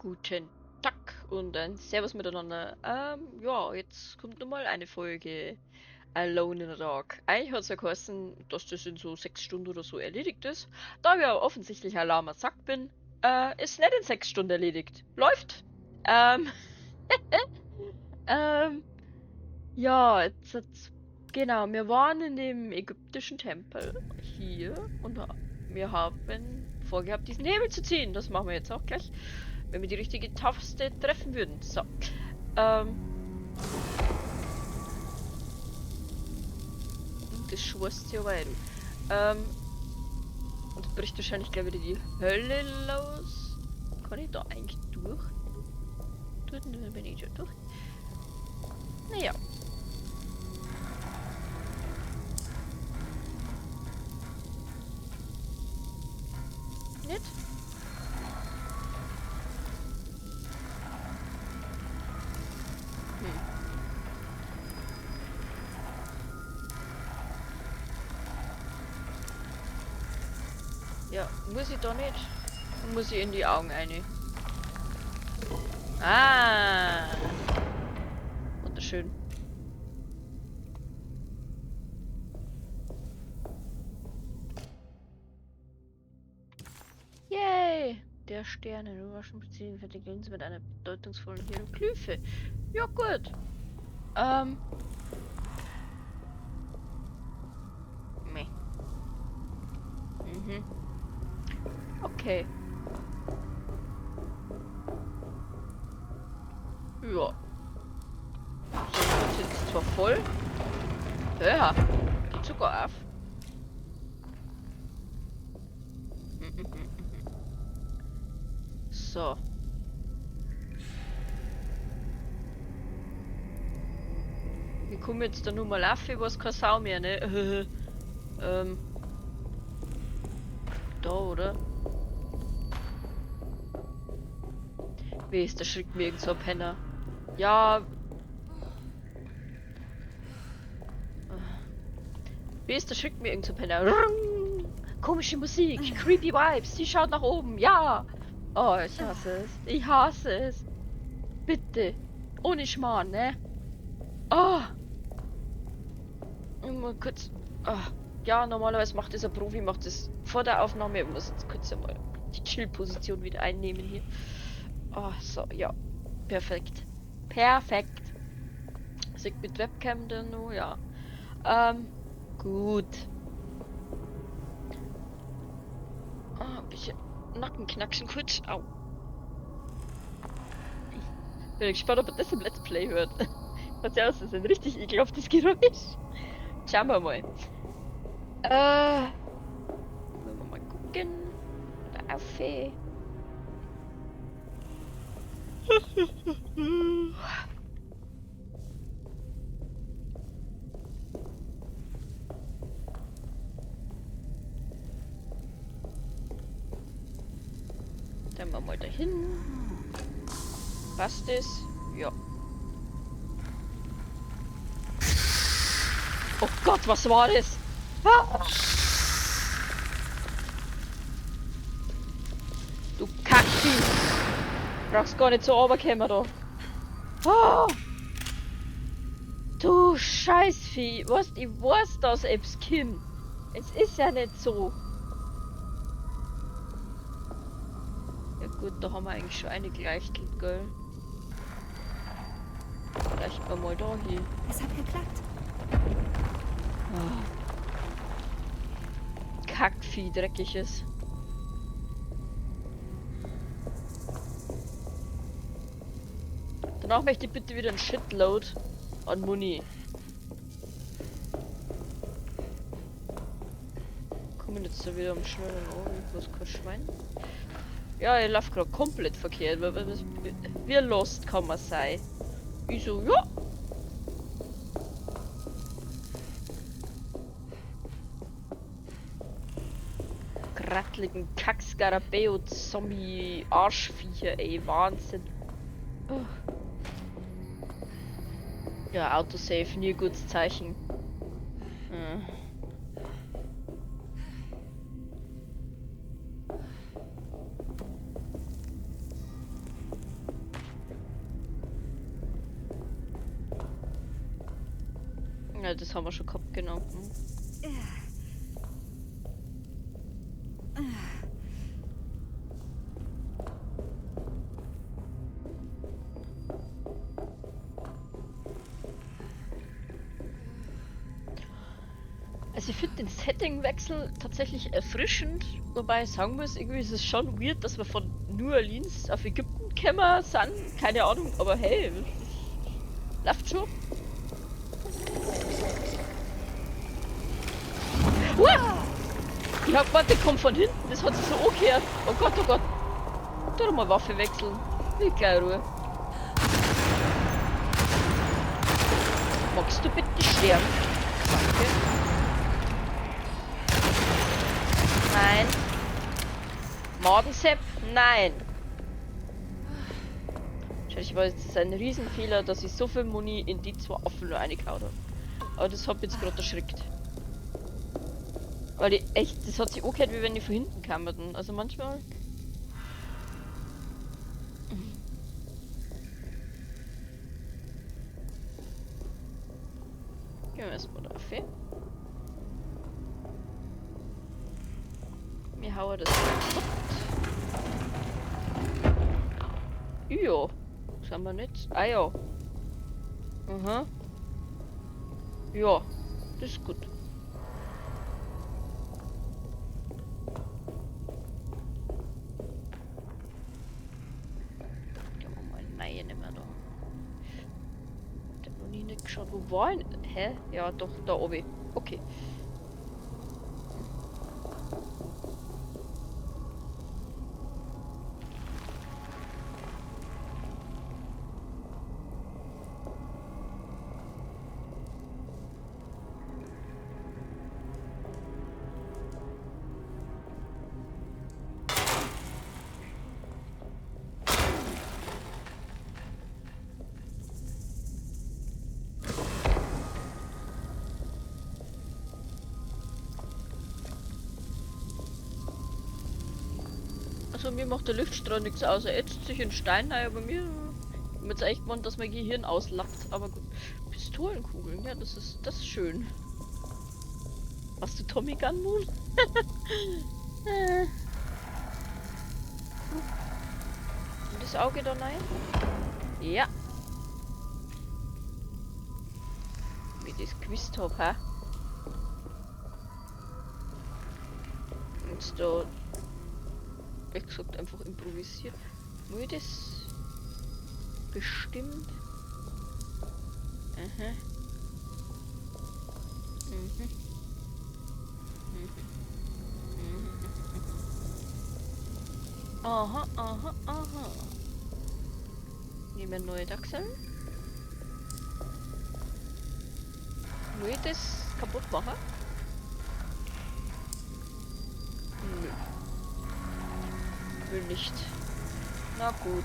Guten Tag und ein Servus miteinander. Ja, jetzt kommt nochmal eine Folge Alone in the Dark. Eigentlich hat's ja geheißen, dass das in so 6 Stunden oder so erledigt ist. Da ich ja offensichtlich ein lahmer Sack bin, ist nicht in 6 Stunden erledigt. Läuft! Ja, jetzt hat's, genau, wir waren in dem ägyptischen Tempel hier und wir haben vorgehabt, diesen Hebel zu ziehen. Das machen wir jetzt auch gleich, wenn wir die richtige Taste treffen würden. So. Das schwurst sich aber ein. Und bricht wahrscheinlich gleich wieder die Hölle los. Kann ich da eigentlich durch? Tut, bin ich schon durch. Naja. Nicht? Hm. Ja, muss ich da nicht? Muss ich in die Augen eine? Ah! Wunderschön. Yay! Der Sterne, du warst schon beziehen für die Gänse mit einer bedeutungsvollen Hieroglyphe. Ja, gut. Meh. Mhm. Okay. Ja. So, das ist jetzt zwar voll. Ja, geht sogar auf. So. Ich komme jetzt da nur mal auf, ich weiß keine Sau mehr, ne? Da, oder? Wie ist der Schritt mir irgend so ein Penner? Ja. Wie ist der Schritt mir irgend so ein Penner? Rung! Komische Musik, creepy Vibes, sie schaut nach oben, ja! Oh, ich hasse es. Ich hasse es. Bitte. Ohne Schmarrn, ne? Oh. Mal kurz. Oh. Ja, normalerweise macht das ein Profi, macht das vor der Aufnahme. Ich muss jetzt kurz einmal die Chill-Position wieder einnehmen hier. Oh, so, ja. Perfekt. Perfekt. Sieht mit Webcam dann noch, ja. Gut. Oh, ein bisschen Nackenknacksen kurz. Au. Bin gespannt, ob er das im Let's Play hört. Was ja, das ist ein richtig ekelhaftes Geräusch. Schauen wir mal. Wollen wir mal gucken. Da auf. Dann mal dahin. Passt es? Ja. Oh Gott, was war das? Ah! Du Kackvieh! Brauchst gar nicht so runterkommen da. Oh! Du Scheißvieh! Weißt, ich weiß, dass etwas kommt. Es ist ja nicht so. Ja gut, da haben wir eigentlich schon eine gleichelt, gell? Vielleicht mal da hin. Es hat geklappt. Oh. Kackvieh, dreckiges. Danach möchte ich bitte wieder ein Shitload an Muni. Kommen jetzt da wieder am schnellen Ohren. Ich weiß kein Schwein. Ja, ich lauf grad komplett verkehrt. Wie lost kann man sein? Ich so, ja. Grattligen Kack-Skarabäo-Zombie-Arschviecher, ey, Wahnsinn. Oh. Ja, Autosave, nie gutes Zeichen. Hm. Ja, das haben wir schon gehabt, genau. Hm. Also ich finde den Settingwechsel tatsächlich erfrischend, wobei ich sagen muss, irgendwie ist es schon weird, dass wir von New Orleans auf Ägypten gekommen sind. Keine Ahnung, aber hey, es läuft schon. Uah! Ich hab gewartet, der kommt von hinten, das hat sich so angehört. Oh Gott, oh Gott. Da mal Waffe wechseln. Wie gleich Ruhe. Magst du bitte sterben? Danke. Nein. Madensepp? Nein. Wahrscheinlich war jetzt ein Riesenfehler, dass ich so viel Muni in die zwei Affen nur reingehauen habe. Aber das hat mich jetzt gerade erschreckt. Weil ich echt, das hat sich angehört, wie wenn die von hinten kamen. Also manchmal. Gehen wir erstmal da auf. Mir hauen das kaputt. Ja, sind wir nicht. Ah ja. Aha. Ja, das ist gut. Gehen wir mal rein, nehmen wir da. Ich hab noch nie nicht geschaut. Wo war denn? Hä? Ja, doch, da oben. Okay. Also mir macht der Lichtstrahl nichts aus. Er ätzt sich in Stein rein, aber mir ich jetzt echt gewohnt, dass mein Gehirn auslappt. Aber gut. Pistolenkugeln, ja, das ist schön. Was du Tommy Gun Moon? Und das Auge da rein? Ja. Wie ich das gewusst hab, hä? Und da. Wie gesagt, einfach improvisiert. Muss ich das bestimmt? Aha. Mhm. Mhm. Mhm. Aha, aha, aha. Nehmen wir neue Dachseln. Muss ich das kaputt machen? Nö. Will nicht. Na gut.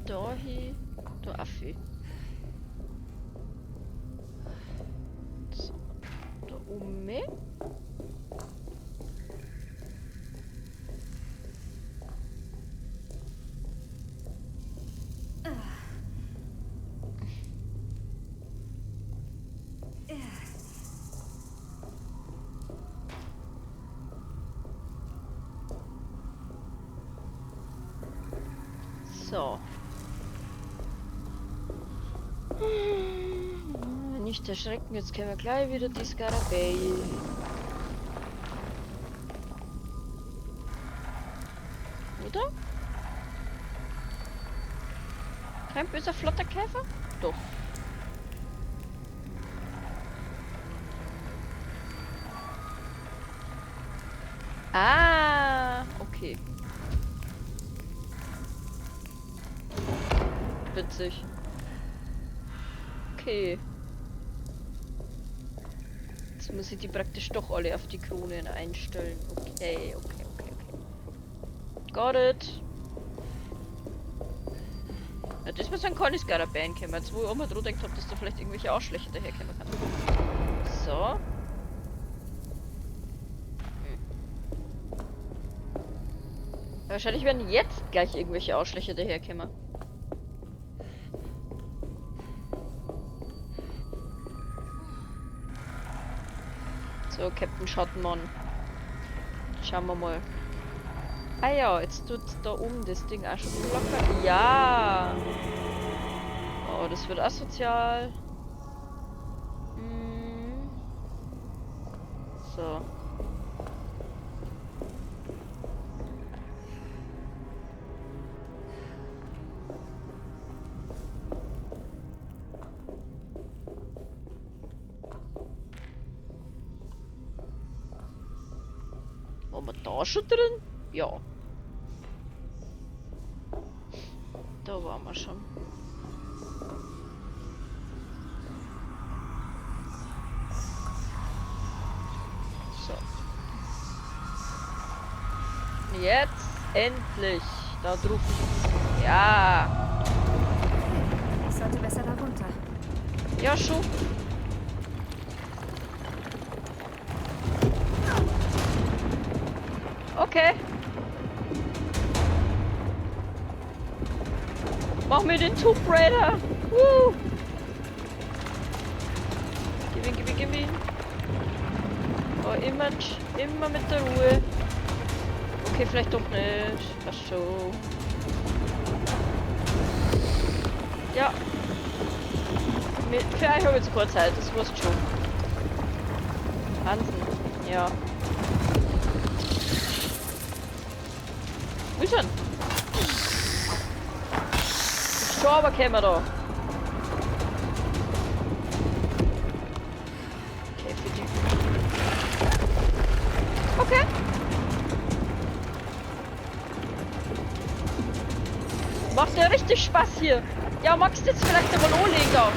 Da hin, da auf. So, da oben. So. Nicht erschrecken, jetzt können wir gleich wieder die Skarabäe. Oder? Kein böser Flotterkäfer? Doch. Ah, okay. Witzig. Okay. Jetzt muss ich die praktisch doch alle auf die Kronen einstellen. Okay, okay, okay, okay. Got it. Ja, das muss ein keine Skarabäen kommen. Jetzt wo ich auch mal dran gedacht hab, dass da vielleicht irgendwelche Arschlöcher daherkommen kann. So. Wahrscheinlich werden jetzt gleich irgendwelche Arschlöcher daherkommen. So, Captain Schattenmann. Schauen wir mal. Ah ja, jetzt tut da oben das Ding auch schon locker. Ja! Oh, das wird asozial. So. Waren wir da schon drin? Ja. Da waren wir schon. So. Jetzt endlich. Da drauf. Ja. Ich sollte besser da runter. Ja, schon. Okay. Mach mir den Tomb Raider. Woo. Gib ihn, gib ihn, gib ihn. Oh, immer, immer mit der Ruhe. Okay, vielleicht doch nicht. Passt schon. Ja. Für euch habe ich jetzt kurz Zeit, das war's schon. Hansen. Ja. Wo ist er denn? Schon, aber kämen wir da. Okay, für die. Okay. Macht ja richtig Spaß hier. Ja, magst du jetzt vielleicht einmal anlegen da?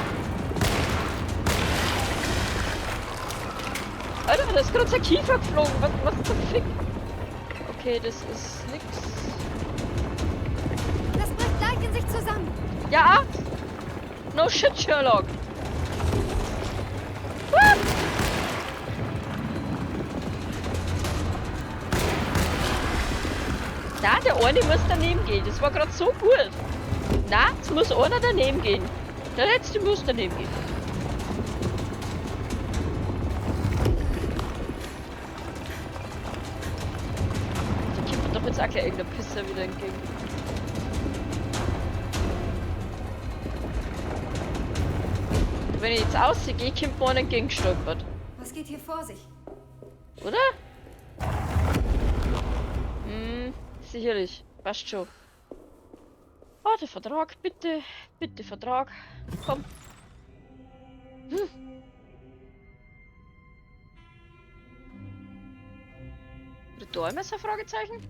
Alter, da ist gerade sein Kiefer geflogen. Was zum Fick? Okay, das ist nix. Das bricht gleich in sich zusammen. Ja? No shit, Sherlock. Ah! Na, der eine muss daneben gehen. Das war grad so gut. Na, es muss einer daneben gehen. Der letzte muss daneben gehen. Da kommt mir doch jetzt auch gleich irgendein Pisser wieder entgegen. Wenn ich jetzt ausgehe, kommt mir einer entgegengestolpert. Was geht hier vor sich? Oder? Sicherlich. Passt schon. Oh, der Vertrag, bitte. Bitte, Vertrag. Komm. Ritualmesser? Fragezeichen?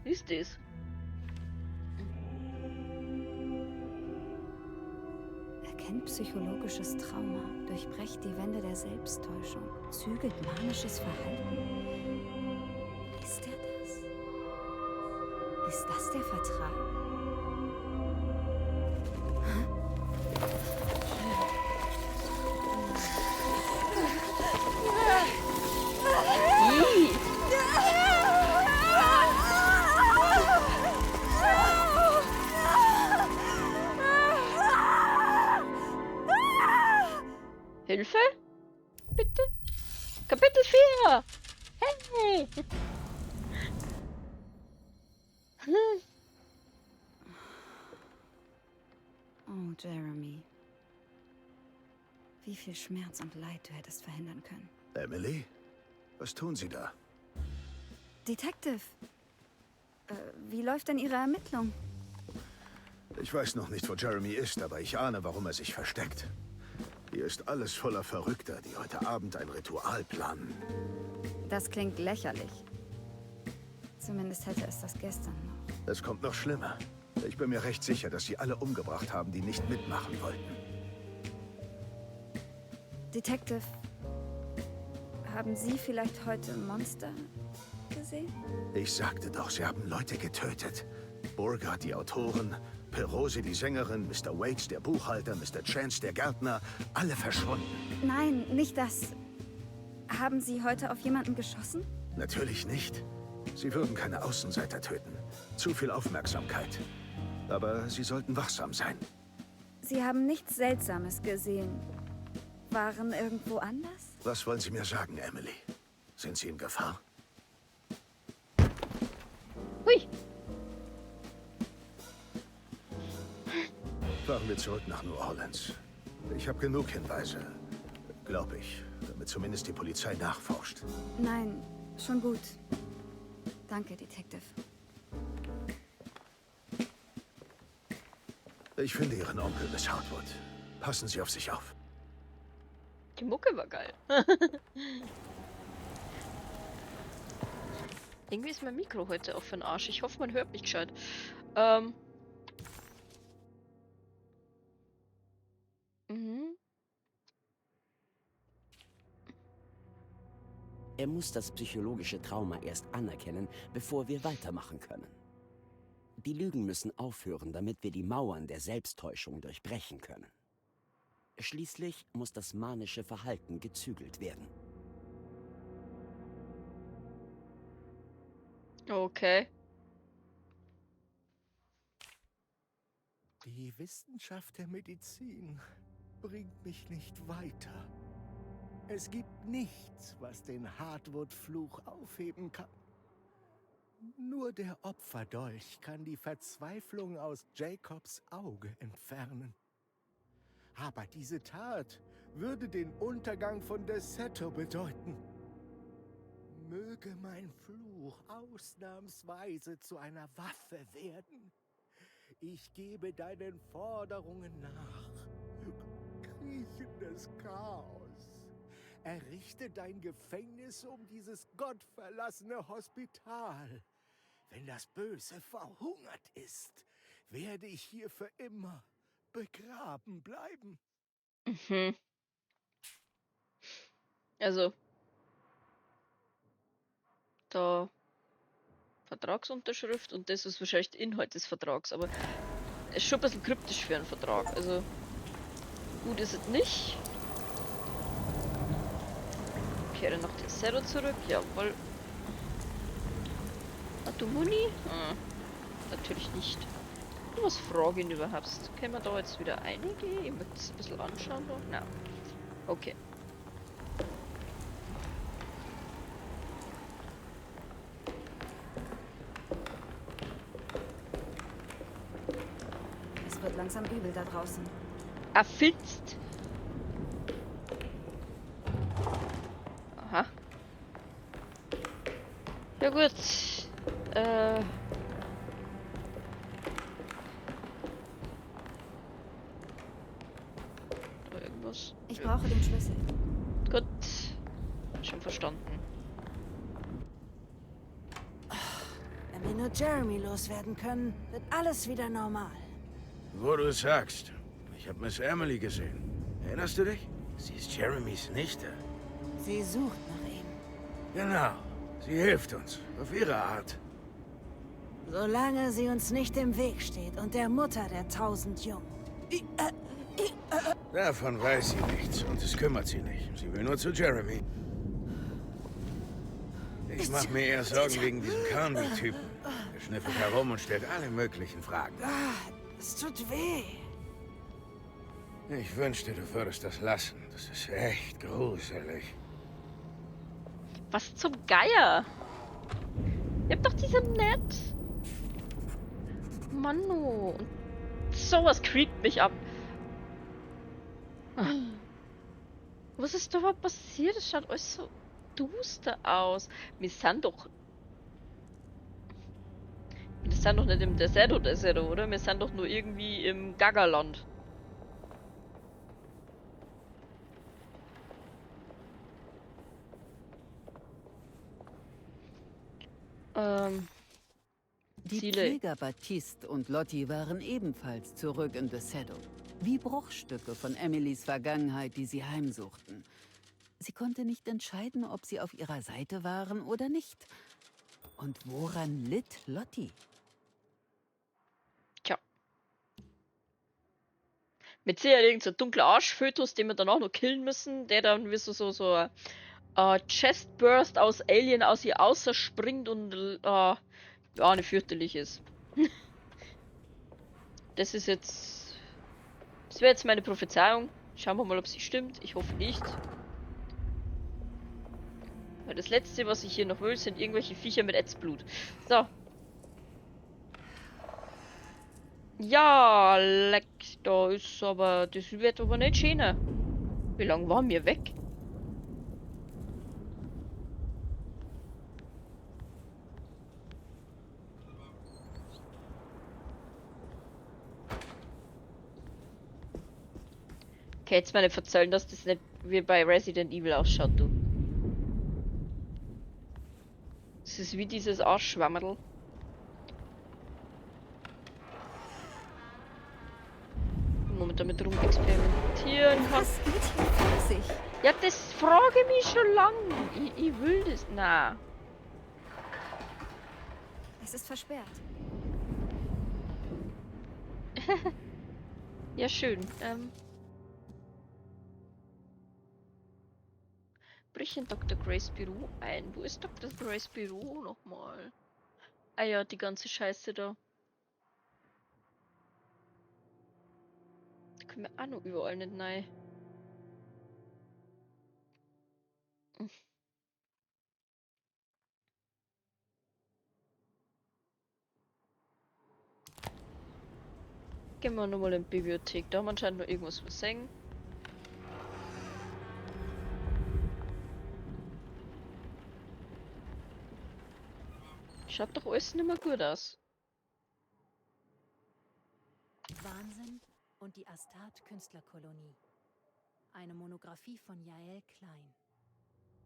Wie ist das? Erkennt psychologisches Trauma, durchbrecht die Wände der Selbsttäuschung, zügelt manisches Verhalten. Ist er das? Ist das der Vertrag? Ih. Hilfe? Bitte? Kapitel 4! Hey! Oh, Jeremy. Wie viel Schmerz und Leid du hättest verhindern können. Emily? Was tun Sie da? Detective! Wie läuft denn Ihre Ermittlung? Ich weiß noch nicht, wo Jeremy ist, aber ich ahne, warum er sich versteckt. Hier ist alles voller Verrückter, die heute Abend ein Ritual planen. Das klingt lächerlich. Zumindest hätte es das gestern noch. Es kommt noch schlimmer. Ich bin mir recht sicher, dass sie alle umgebracht haben, die nicht mitmachen wollten. Detective, haben Sie vielleicht heute Monster gesehen? Ich sagte doch, sie haben Leute getötet. Burgert, die Autoren, Perosi, die Sängerin, Mr. Waits, der Buchhalter, Mr. Chance, der Gärtner, alle verschwunden. Nein, nicht das. Haben Sie heute auf jemanden geschossen? Natürlich nicht. Sie würden keine Außenseiter töten. Zu viel Aufmerksamkeit. Aber sie sollten wachsam sein. Sie haben nichts Seltsames gesehen. Waren irgendwo anders? Was wollen Sie mir sagen, Emily? Sind Sie in Gefahr? Hui. Fahren wir zurück nach New Orleans. Ich habe genug Hinweise, glaube ich, damit zumindest die Polizei nachforscht. Nein, schon gut. Danke, Detective. Ich finde Ihren Onkel, Miss Hartwood. Passen Sie auf sich auf. Die Mucke war geil. Irgendwie ist mein Mikro heute auch für den Arsch. Ich hoffe, man hört mich gescheit. Mhm. Er muss das psychologische Trauma erst anerkennen, bevor wir weitermachen können. Die Lügen müssen aufhören, damit wir die Mauern der Selbsttäuschung durchbrechen können. Schließlich muss das manische Verhalten gezügelt werden. Okay. Die Wissenschaft der Medizin bringt mich nicht weiter. Es gibt nichts, was den Hartwood-Fluch aufheben kann. Nur der Opferdolch kann die Verzweiflung aus Jacobs Auge entfernen. Aber diese Tat würde den Untergang von Derceto bedeuten. Möge mein Fluch ausnahmsweise zu einer Waffe werden. Ich gebe deinen Forderungen nach. Kriechendes Chaos. Errichte dein Gefängnis um dieses gottverlassene Hospital. Wenn das Böse verhungert ist, werde ich hier für immer begraben bleiben. Mhm. Also. Da. Vertragsunterschrift und das ist wahrscheinlich der Inhalt des Vertrags, aber es ist schon ein bisschen kryptisch für einen Vertrag. Also gut ist es nicht. Kehre nach Derceto zurück, jawohl. Hat du Muni? Hm, natürlich nicht. Was frage ich ihn überhaupt? Können wir da jetzt wieder reingehen? Ich möchte es ein bisschen anschauen. Da. Na. Okay. Es wird langsam übel da draußen. Erfitzt. Aha. Ja gut. Da irgendwas. Ich brauche den Schlüssel. Gut. Schon verstanden. Wenn wir nur Jeremy loswerden können, wird alles wieder normal. Wo du es sagst. Ich habe Miss Emily gesehen. Erinnerst du dich? Sie ist Jeremys Nichte. Sie sucht nach ihm. Genau. Sie hilft uns. Auf ihre Art. Solange sie uns nicht im Weg steht und der Mutter der 1000 Jungen. Davon weiß sie nichts und es kümmert sie nicht. Sie will nur zu Jeremy. Ich mache mir eher Sorgen wegen diesem Carnby-Typen. Er schnüffelt herum und stellt alle möglichen Fragen. Es tut weh. Ich wünschte, du würdest das lassen. Das ist echt gruselig. Was zum Geier? Ihr habt doch diese nett. Manno. Und sowas creept mich ab. Was ist da überhaupt passiert? Es schaut alles so duster aus. Wir sind doch... Wir sind doch nicht im Derceto, Derceto, oder? Wir sind doch nur irgendwie im Gagaland. Die Ziele. Pfleger Baptiste und Lottie waren ebenfalls zurück in Derceto. Wie Bruchstücke von Emilys Vergangenheit, die sie heimsuchten. Sie konnte nicht entscheiden, ob sie auf ihrer Seite waren oder nicht. Und woran litt Lottie? Tja. Mit Sicherheit irgend so ein dunkler Arschfötus, den wir dann auch noch killen müssen, der dann wie so Chestburst aus Alien aus ihr außerspringt und ja, eine fürchterlich ist. Das ist jetzt. Das wäre jetzt meine Prophezeiung. Schauen wir mal, ob sie stimmt. Ich hoffe nicht. Weil das letzte, was ich hier noch will, sind irgendwelche Viecher mit Ätzblut. So. Ja, leck, da ist aber. Das wird aber nicht schöner. Wie lange waren wir weg? Okay, jetzt mal nicht verzeihen, dass das nicht wie bei Resident Evil ausschaut, du. Das ist wie dieses Arschschwammerl. Wo man damit rumexperimentieren kann. Was geht hier vor sich? Ja, das frage ich mich schon lang. Ich will das. Na. Es ist versperrt. Ja, schön. Brich in Dr. Grays Büro ein. Wo ist Dr. Grays Büro nochmal? Ah ja, die ganze Scheiße da. Da können wir auch noch überall nicht rein. Gehen wir nochmal in die Bibliothek. Da haben wir anscheinend noch irgendwas versehen. Schaut doch alles nicht mehr gut aus. Wahnsinn und die Astat-Künstlerkolonie. Eine Monographie von Yael Klein.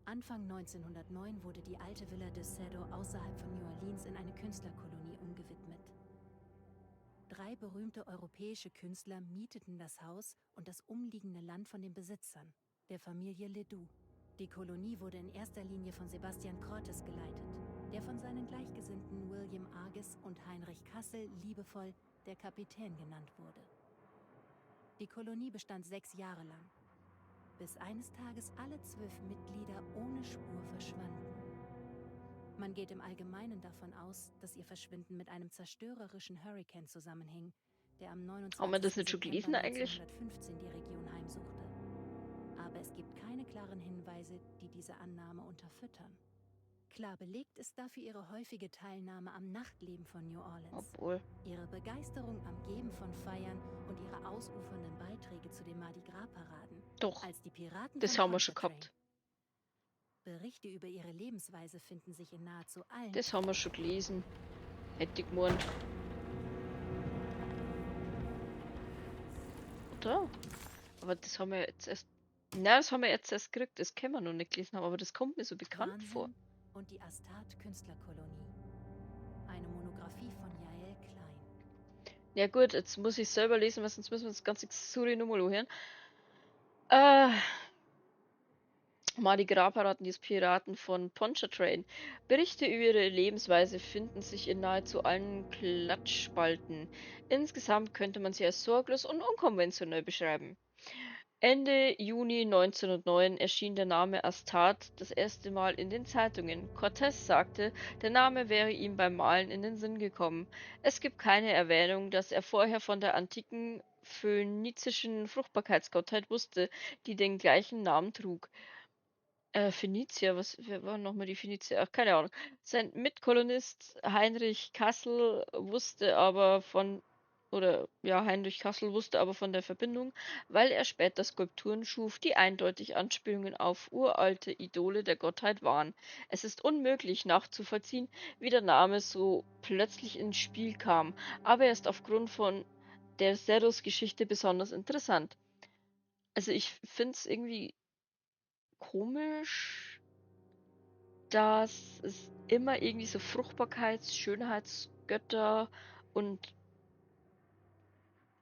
Anfang 1909 wurde die alte Villa Derceto außerhalb von New Orleans in eine Künstlerkolonie umgewidmet. 3 berühmte europäische Künstler mieteten das Haus und das umliegende Land von den Besitzern, der Familie Ledoux. Die Kolonie wurde in erster Linie von Sebastian Cortes geleitet, der von seinen Gleichgesinnten William Arges und Heinrich Kassel liebevoll der Kapitän genannt wurde. Die Kolonie bestand 6 Jahre lang, bis eines Tages alle 12 Mitglieder ohne Spur verschwanden. Man geht im Allgemeinen davon aus, dass ihr Verschwinden mit einem zerstörerischen Hurrikan zusammenhing, der am Haben wir das nicht schon gelesen 29. eigentlich? September 1915 die Region heimsuchte. Aber es gibt keine klaren Hinweise, die diese Annahme unterfüttern. Klar belegt ist dafür ihre häufige Teilnahme am Nachtleben von New Orleans. Obwohl. Ihre Begeisterung am Geben von Feiern und ihre ausufernden Beiträge zu den Mardi Gras Paraden. Doch. Als die Piraten Das von haben wir schon Pontchartrain. gehabt. Berichte über ihre Lebensweise finden sich in nahezu allen. Das haben wir schon gelesen. Hätte ich gemeint. Oder? Aber das haben wir jetzt erst. Nein, das haben wir jetzt erst gekriegt. Das können wir noch nicht gelesen haben, aber das kommt mir so bekannt Wahnsinn vor. Und die Astat-Künstlerkolonie. Eine Monographie von Yael Klein. Ja gut, jetzt muss ich selber lesen, weil sonst müssen wir das ganze Xuri nochmal hören. Mardi Gras Paraden des Piraten von Pontchartrain. Berichte über ihre Lebensweise finden sich in nahezu allen Klatschspalten. Insgesamt könnte man sie als sorglos und unkonventionell beschreiben. Ende Juni 1909 erschien der Name Astat das erste Mal in den Zeitungen. Cortez sagte, der Name wäre ihm beim Malen in den Sinn gekommen. Es gibt keine Erwähnung, dass er vorher von der antiken phönizischen Fruchtbarkeitsgottheit wusste, die den gleichen Namen trug. Phönizier, wer war nochmal die Phönizier? Ach, keine Ahnung. Sein Mitkolonist Heinrich Kassel wusste aber von, oder ja, Heinrich Kassel wusste aber von der Verbindung, weil er später Skulpturen schuf, die eindeutig Anspielungen auf uralte Idole der Gottheit waren. Es ist unmöglich nachzuvollziehen, wie der Name so plötzlich ins Spiel kam, aber er ist aufgrund von der Dercetos-Geschichte besonders interessant. Also ich find's irgendwie komisch, dass es immer irgendwie so Fruchtbarkeits-, Schönheitsgötter und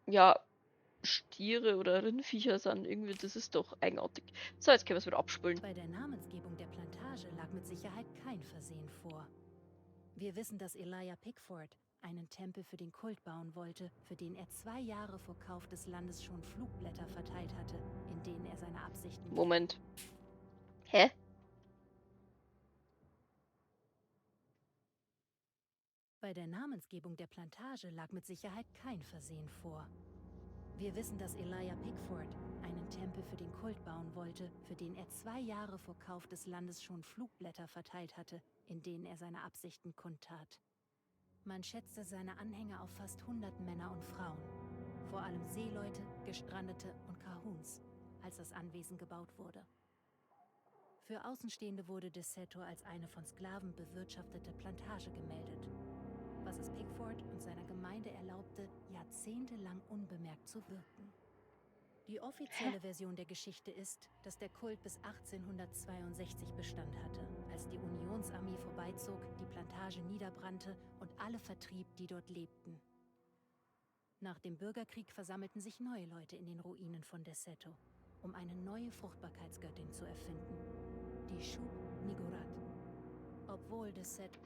ja, Stiere oder Rindviecher sind. Irgendwie, das ist doch eigenartig. So, jetzt können wir es wieder abspulen. Bei der Namensgebung der Plantage lag mit Sicherheit kein Versehen vor. Wir wissen, dass Elijah Pickford einen Tempel für den Kult bauen wollte, für den er 2 Jahre vor Kauf des Landes schon Flugblätter verteilt hatte, in denen er seine Absichten... Moment. Hä? Bei der Namensgebung der Plantage lag mit Sicherheit kein Versehen vor. Wir wissen, dass Elijah Pickford einen Tempel für den Kult bauen wollte, für den er 2 Jahre vor Kauf des Landes schon Flugblätter verteilt hatte, in denen er seine Absichten kundtat. Man schätzte seine Anhänger auf fast 100 Männer und Frauen, vor allem Seeleute, Gestrandete und Cahoons, als das Anwesen gebaut wurde. Für Außenstehende wurde Derceto als eine von Sklaven bewirtschaftete Plantage gemeldet, was es Pickford und seiner Gemeinde erlaubte, jahrzehntelang unbemerkt zu wirken. Die offizielle Version der Geschichte ist, dass der Kult bis 1862 Bestand hatte, als die Unionsarmee vorbeizog, die Plantage niederbrannte und alle vertrieb, die dort lebten. Nach dem Bürgerkrieg versammelten sich neue Leute in den Ruinen von Derceto, um eine neue Fruchtbarkeitsgöttin zu erfinden, die Shub Niggurath. Obwohl Derceto...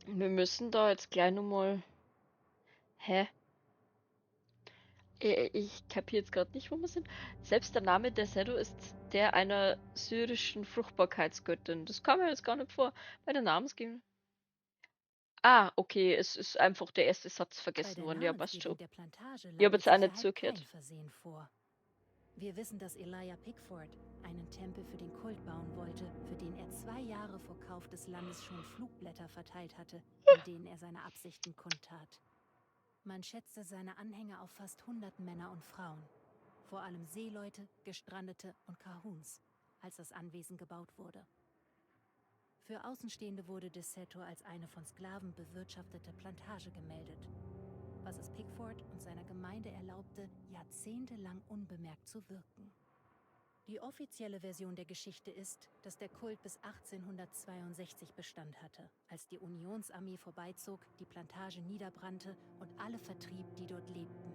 Wir müssen da jetzt gleich nochmal... Hä? Ich kapiere jetzt grad nicht, wo wir sind. Selbst der Name Derceto ist der einer syrischen Fruchtbarkeitsgöttin. Das kam mir jetzt gar nicht vor. Bei der Namensgebung. Ah, okay, es ist einfach der erste Satz vergessen Bei der worden. Ja, passt Namensgebung schon. der Plantage Ich lag hab jetzt auch nicht mit Sicherheit zugehört. kein Versehen vor. Wir wissen, dass Elijah Pickford einen Tempel für den Kult bauen wollte, für den er 2 Jahre vor Kauf des Landes schon Flugblätter verteilt hatte, in denen er seine Absichten kundtat. Man schätzte seine Anhänger auf fast 100 Männer und Frauen, vor allem Seeleute, Gestrandete und Cahoons, als das Anwesen gebaut wurde. Für Außenstehende wurde Derceto als eine von Sklaven bewirtschaftete Plantage gemeldet, was es Pickford und seiner Gemeinde erlaubte, jahrzehntelang unbemerkt zu wirken. Die offizielle Version der Geschichte ist, dass der Kult bis 1862 Bestand hatte, als die Unionsarmee vorbeizog, die Plantage niederbrannte und alle vertrieb, die dort lebten.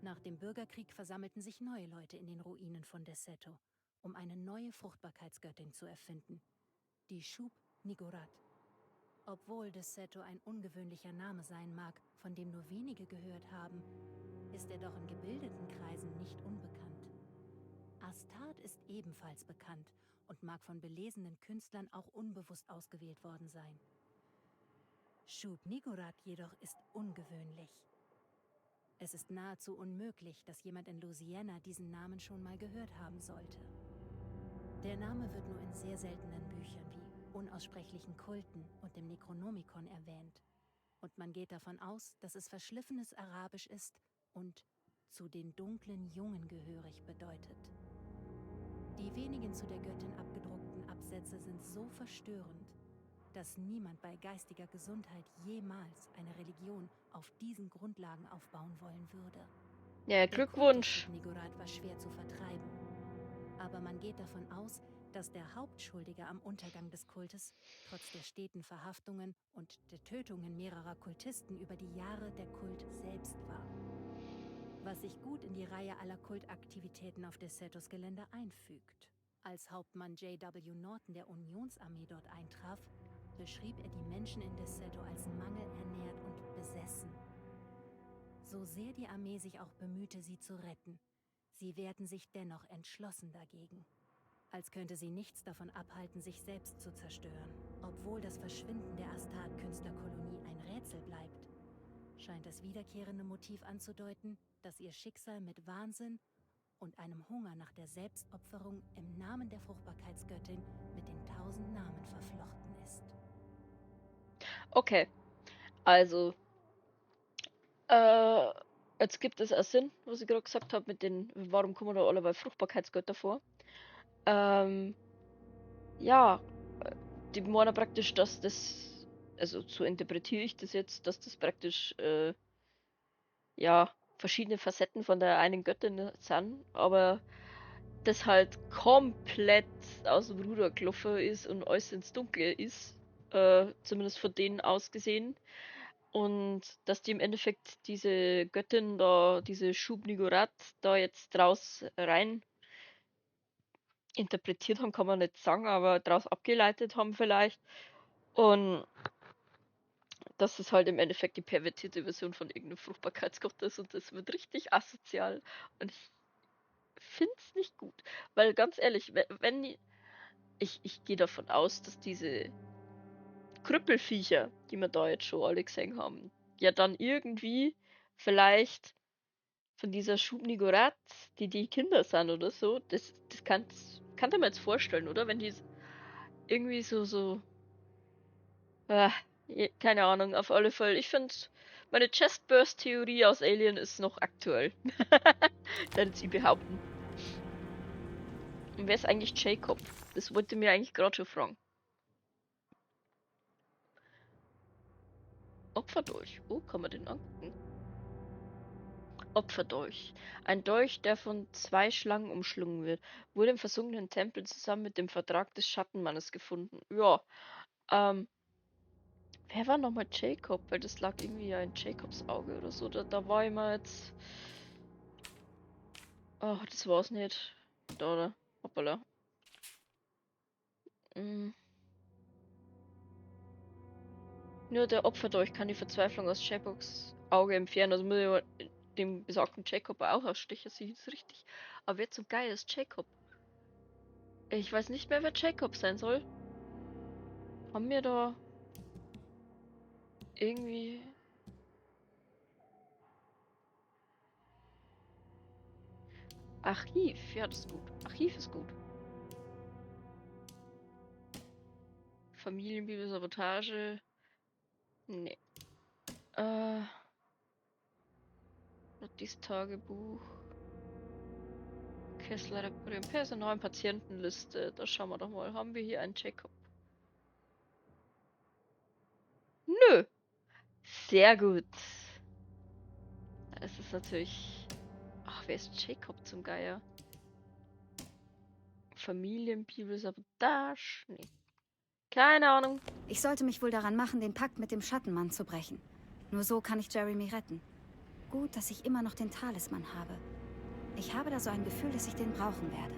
Nach dem Bürgerkrieg versammelten sich neue Leute in den Ruinen von Derceto, um eine neue Fruchtbarkeitsgöttin zu erfinden, die Shub Niggurath. Obwohl Derceto ein ungewöhnlicher Name sein mag, von dem nur wenige gehört haben, ist er doch in gebildeten Kreisen nicht unbekannt. Astat ist ebenfalls bekannt und mag von belesenen Künstlern auch unbewusst ausgewählt worden sein. Shub Niggurath jedoch ist ungewöhnlich. Es ist nahezu unmöglich, dass jemand in Louisiana diesen Namen schon mal gehört haben sollte. Der Name wird nur in sehr seltenen Büchern wie unaussprechlichen Kulten und dem Necronomicon erwähnt. Und man geht davon aus, dass es verschliffenes Arabisch ist und zu den dunklen Jungen gehörig bedeutet. Die wenigen zu der Göttin abgedruckten Absätze sind so verstörend, dass niemand bei geistiger Gesundheit jemals eine Religion auf diesen Grundlagen aufbauen wollen würde. Ja, Der Kult des Glückwunsch. Shub Niggurath war schwer zu vertreiben. Aber man geht davon aus, dass der Hauptschuldige am Untergang des Kultes, trotz der steten Verhaftungen und der Tötungen mehrerer Kultisten über die Jahre, der Kult selbst war. Was sich gut in die Reihe aller Kultaktivitäten auf Dercetos Gelände einfügt. Als Hauptmann J.W. Norton der Unionsarmee dort eintraf, beschrieb er die Menschen in Derceto als mangelernährt und besessen. So sehr die Armee sich auch bemühte, sie zu retten, sie wehrten sich dennoch entschlossen dagegen. Als könnte sie nichts davon abhalten, sich selbst zu zerstören. Obwohl das Verschwinden der Astat-Künstlerkolonie ein Rätsel bleibt, scheint das wiederkehrende Motiv anzudeuten, dass ihr Schicksal mit Wahnsinn und einem Hunger nach der Selbstopferung im Namen der Fruchtbarkeitsgöttin mit den 1000 Namen verflochten ist. Okay, also, jetzt gibt es auch Sinn, was ich gerade gesagt habe, mit den, warum kommen da alle bei Fruchtbarkeitsgötter vor? Ja, die meinen praktisch, dass das, also so interpretiere ich das jetzt, dass das praktisch ja, verschiedene Facetten von der einen Göttin sind, aber das halt komplett aus dem Ruder gelaufen ist und alles ins Dunkle ist, zumindest von denen aus gesehen. Und dass die im Endeffekt diese Göttin da, diese Shub-Niggurath da jetzt draus rein interpretiert haben, kann man nicht sagen, aber draus abgeleitet haben vielleicht. Und das ist halt im Endeffekt die pervertierte Version von irgendeinem Fruchtbarkeitsgott ist und das wird richtig asozial. Und ich find's nicht gut. Weil ganz ehrlich, wenn ich gehe davon aus, dass diese Krüppelviecher, die wir da jetzt schon alle gesehen haben, ja dann irgendwie vielleicht von dieser Shub-Niggurath, die Kinder sind oder so, das kann man jetzt vorstellen, oder? Wenn die irgendwie so, keine Ahnung, auf alle Fälle. Ich find, meine Chestburst-Theorie aus Alien ist noch aktuell. Dann sie behaupten. Und wer ist eigentlich Jacob? Das wollte mir eigentlich gerade schon fragen. Opferdolch. Oh, kann man den angucken? Opferdolch. Ein Dolch, der von 2 Schlangen umschlungen wird, wurde im versunkenen Tempel zusammen mit dem Vertrag des Schattenmannes gefunden. Ja. Wer war nochmal Jacob? Weil das lag irgendwie ja in Jacobs Auge oder so. Da war immer jetzt... Oh, das war's nicht. Da, oder? Hoppala. Nur der Opferdolch kann die Verzweiflung aus Jacobs Auge entfernen. Also muss ich mal dem besagten Jacob auch ausstechen, sehe ich das richtig. Aber wer zum Geier ist Jacob? Ich weiß nicht mehr, wer Jacob sein soll. Haben wir da irgendwie... Archiv, ja, das ist gut. Archiv ist gut. Familienbibel, Sabotage. Nee. Lottis Tagebuch. Kessler reparieren. Personal- und Patientenliste. Da schauen wir doch mal. Haben wir hier einen Jacob? Nö. Sehr gut. Es ist natürlich... Ach, wer ist Jacob zum Geier? Familienbibel, Sabotage? Nee. Keine Ahnung. Ich sollte mich wohl daran machen, den Pakt mit dem Schattenmann zu brechen. Nur so kann ich Jeremy retten. Gut, dass ich immer noch den Talisman habe. Ich habe da so ein Gefühl, dass ich den brauchen werde.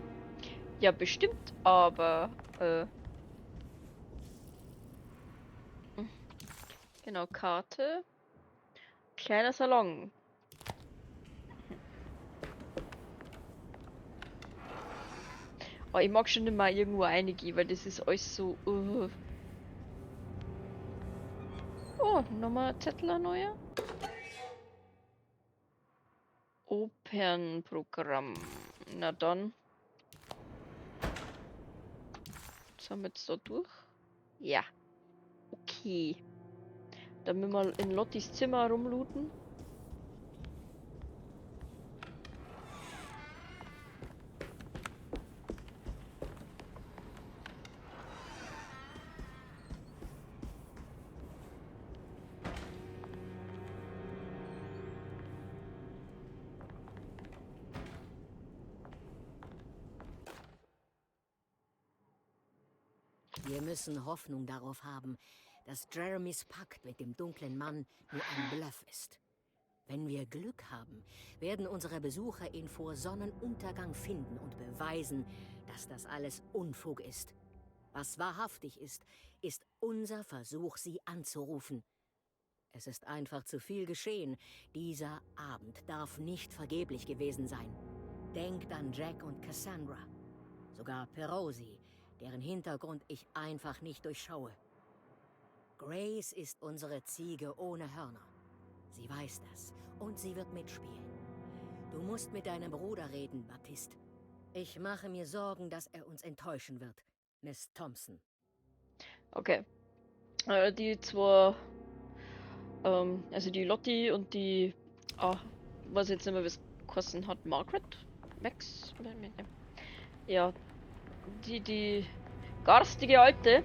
Ja, bestimmt, aber... Genau, Karte. Kleiner Salon. Oh, ich mag schon immer irgendwo reingehen, weil das ist alles so... Oh, nochmal Zettel, neuer. Opernprogramm. Na dann. Sind wir jetzt da durch? Ja. Okay. Dann müssen wir in Lottis Zimmer rumlooten. Wir müssen Hoffnung darauf haben, dass Jeremys Pakt mit dem dunklen Mann nur ein Bluff ist. Wenn wir Glück haben, werden unsere Besucher ihn vor Sonnenuntergang finden und beweisen, dass das alles Unfug ist. Was wahrhaftig ist, ist unser Versuch, sie anzurufen. Es ist einfach zu viel geschehen. Dieser Abend darf nicht vergeblich gewesen sein. Denkt an Jack und Cassandra. Sogar Perosi, deren Hintergrund ich einfach nicht durchschaue. Grace ist unsere Ziege ohne Hörner. Sie weiß das und sie wird mitspielen. Du musst mit deinem Bruder reden, Baptiste. Ich mache mir Sorgen, dass er uns enttäuschen wird, Miss Thompson. Okay. Die zwei, also die Lotti und die, weiß jetzt nicht mehr, wie es geheißen hat, Margaret? Max? Ja, die garstige Alte,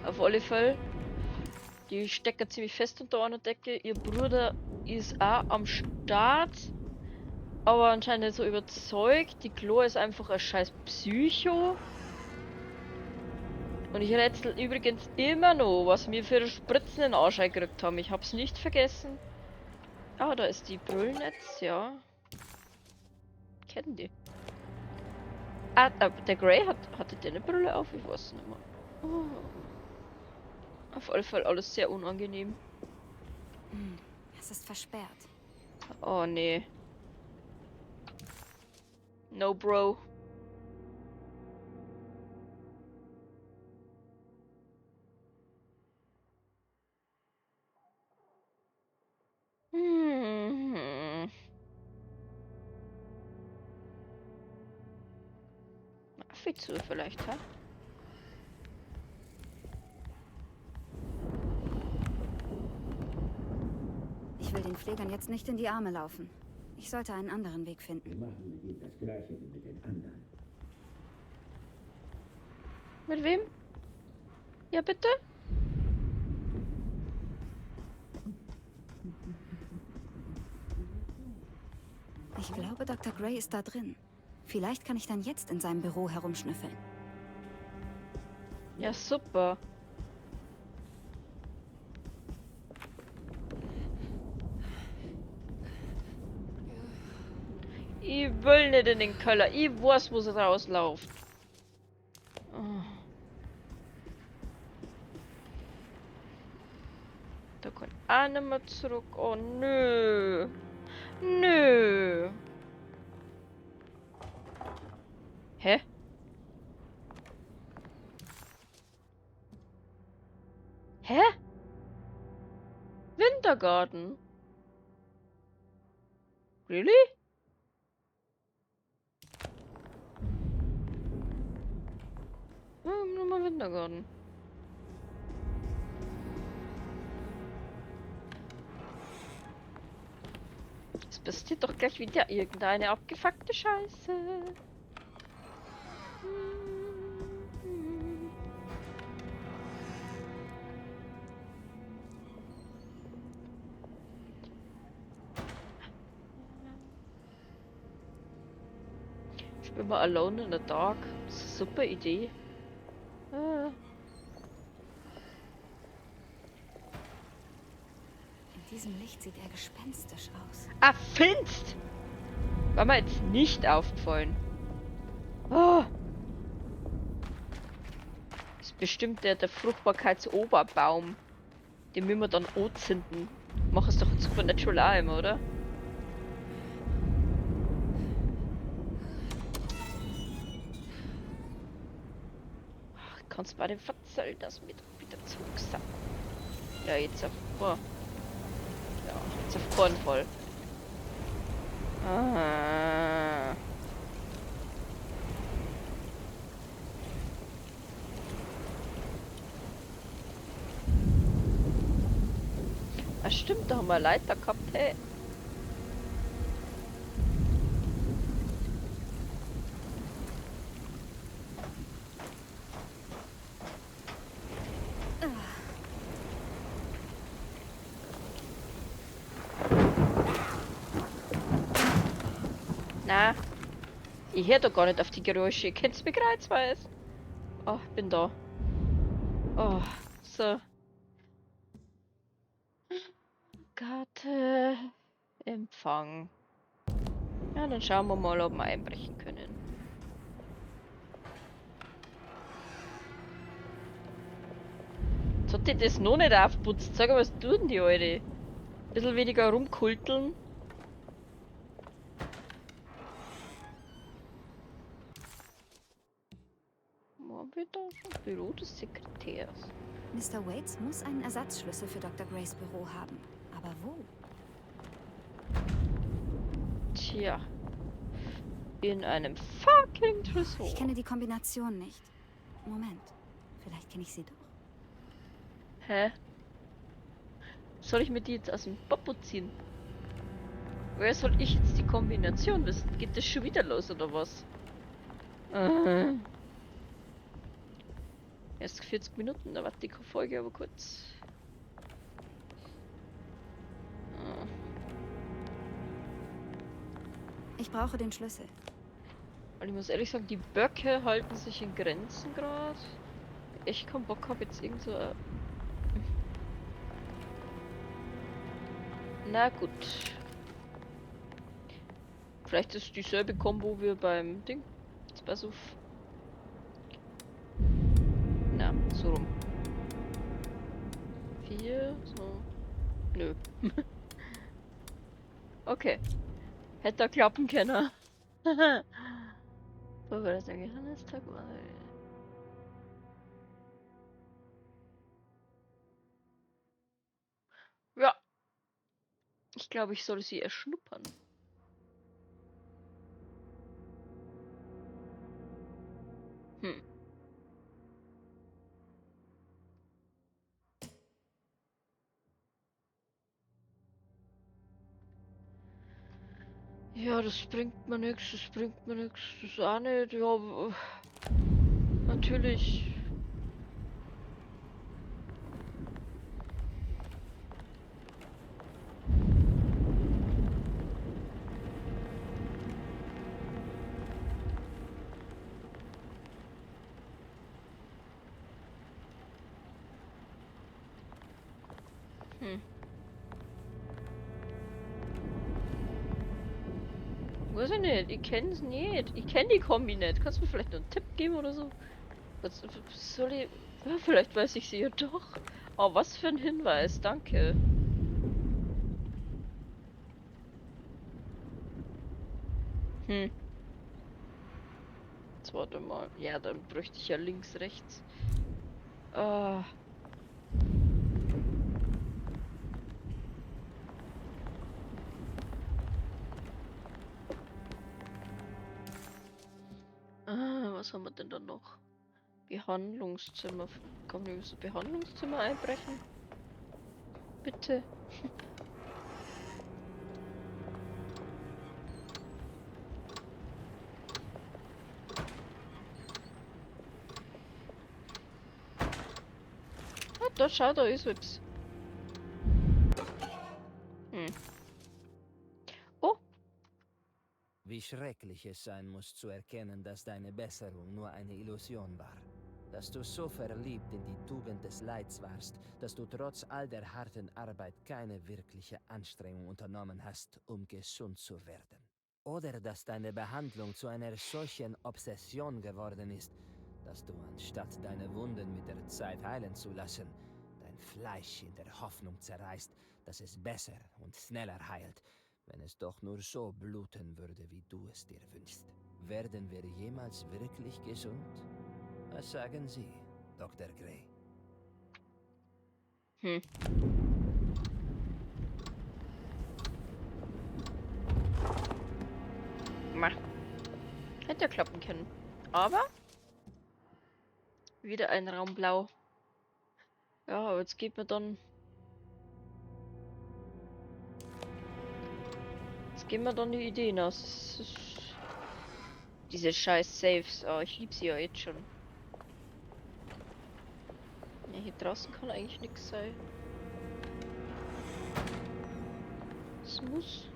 auf alle Fälle, die steckt ja ziemlich fest unter einer Decke. Ihr Bruder ist auch am Start, Aber anscheinend nicht so überzeugt. Die Chloe ist einfach ein scheiß Psycho. Und ich rätsel übrigens immer noch, was wir für Spritzen in den Arsch eingekriegt haben. Ich hab's nicht vergessen. Ah, da ist die Brüllnetz, ja. Kennen die. Ah, der Grey hatte der eine Brille auf? Ich weiß nicht mehr. Oh. Auf alle Fälle alles sehr unangenehm. Es ist versperrt. Oh, nee. No, Bro. Zu vielleicht, hä? Ich will den Pflegern jetzt nicht in die Arme laufen. Ich sollte einen anderen Weg finden. Wir machen mit ihm das Gleiche wie mit den anderen. Mit wem? Ja, bitte? Ich glaube, Dr. Grey ist da drin. Vielleicht kann ich dann jetzt in seinem Büro herumschnüffeln. Ja, super. Ich will nicht in den Keller. Ich weiß, wo es rausläuft. Oh. Da kann auch nicht mehr zurück. Oh, nö. Nö. Hä? Hä? Wintergarten? Really? Nur mal Wintergarten. Es passiert doch gleich wieder irgendeine abgefuckte Scheiße. Ich bin mal alone in the dark. Das ist eine super Idee. Ah. In diesem Licht sieht er gespenstisch aus. Ah, finst! War mir jetzt nicht aufgefallen. Oh. Das ist bestimmt der Fruchtbarkeitsoberbaum. Den müssen wir dann anzünden. Mach es doch in Supernatural auch immer, oder? Ach, kannst bei dem verzählen, dass wir wieder zurück sind. Ja, jetzt auf. Oh. Ja, jetzt auf keinen Fall. Ah. Ah, stimmt, da haben wir Leiter gehabt, hey. Na, ich hör doch gar nicht auf die Geräusche. Ihr kennt's mir kreuzweise. Oh, ich bin da. Oh, so. Karte. Empfang. Ja, dann schauen wir mal, ob wir einbrechen können. Jetzt hat die das noch nicht aufgeputzt. Sag mal, was tun die, Alte? Ein bisschen weniger rumkulteln. Wo haben wir da schon? Büro des Sekretärs. Mr. Waits muss einen Ersatzschlüssel für Dr. Greys Büro haben. Aber wo? Tja. In einem fucking Tresor. Ich kenne die Kombination nicht. Moment. Vielleicht kenne ich sie doch. Hä? Soll ich mir die jetzt aus dem Popo ziehen? Woher soll ich jetzt die Kombination wissen? Geht das schon wieder los oder was? Erst 40 Minuten, da warte die Folge aber kurz. Ich Ich brauche den Schlüssel. Und ich muss ehrlich sagen, die Böcke halten sich in Grenzen gerade. Ich keinen Bock habe jetzt irgend so. Na gut. Vielleicht ist dieselbe Kombo wie beim Ding. Jetzt pass auf. Na, so rum. 4, so. Nö. Okay. Hätte da klappen können. Wo war das denn? Johannes-Tag war. Ja. Ich glaube, ich soll sie erschnuppern. Hm. Ja, das bringt mir nichts, das bringt mir nichts, das auch nicht. Ja, natürlich. Hm. Weiß ich nicht, ich kenn's nicht. Ich kenn die Kombi nicht. Kannst du mir vielleicht noch einen Tipp geben oder so? Was soll ich. Ja, vielleicht weiß ich sie ja doch. Oh, was für ein Hinweis, danke. Hm. Jetzt warte mal. Ja, dann bräuchte ich ja links, rechts. Ah. Was haben wir denn da noch? Behandlungszimmer. Kann ich das Behandlungszimmer einbrechen? Bitte. Ah, da schau, da ist was. Hm. Oh. Wie schrecklich es sein muss, zu erkennen, dass deine Besserung nur eine Illusion war. Dass du so verliebt in die Tugend des Leids warst, dass du trotz all der harten Arbeit keine wirkliche Anstrengung unternommen hast, um gesund zu werden. Oder dass deine Behandlung zu einer solchen Obsession geworden ist, dass du, anstatt deine Wunden mit der Zeit heilen zu lassen, dein Fleisch in der Hoffnung zerreißt, dass es besser und schneller heilt, wenn es doch nur so bluten würde, wie du es dir wünschst. Werden wir jemals wirklich gesund? Was sagen Sie, Dr. Gray? Hm. Mach. Hätte ja klappen können. Aber wieder ein Raum blau. Ja, aber jetzt geht mir dann. Jetzt gehen wir dann die Ideen aus. Das ist diese scheiß Saves. Oh, ich lieb sie ja jetzt schon. Ja, hier draußen kann eigentlich nichts sein. Es muss.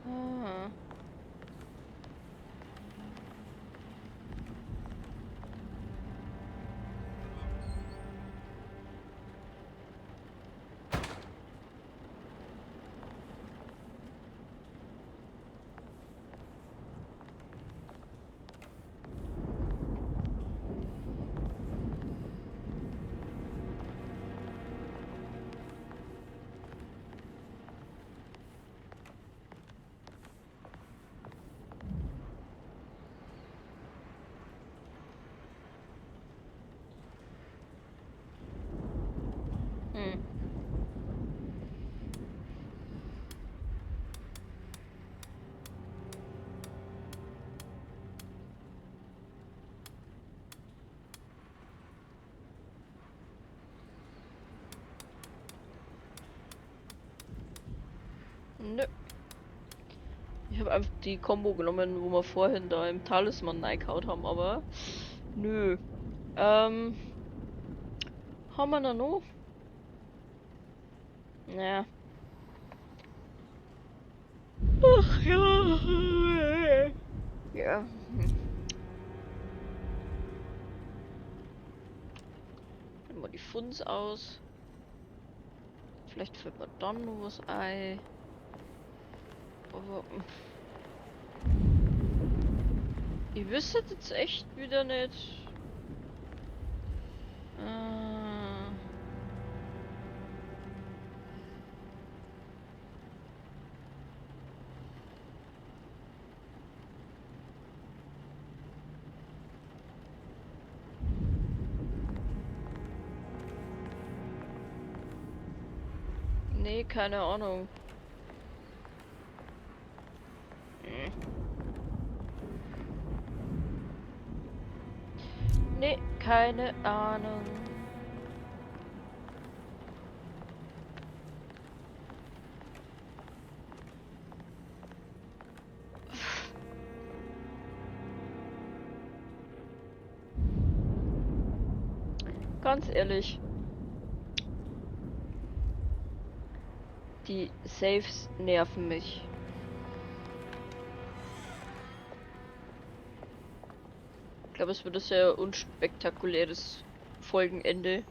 Ah. Nö. Ich habe einfach die Kombo genommen, wo wir vorhin da im Talisman reingehauen haben, aber nö. Haben wir da noch? Naja. Ach ja. Ja. Mal die Funds aus. Vielleicht fällt mir dann noch was ein. Aber ich wüsste jetzt echt wieder nicht. Nee, keine Ahnung. Nee, keine Ahnung. Ganz ehrlich. Die Saves nerven mich. Ich glaube, es wird ein sehr unspektakuläres Folgenende.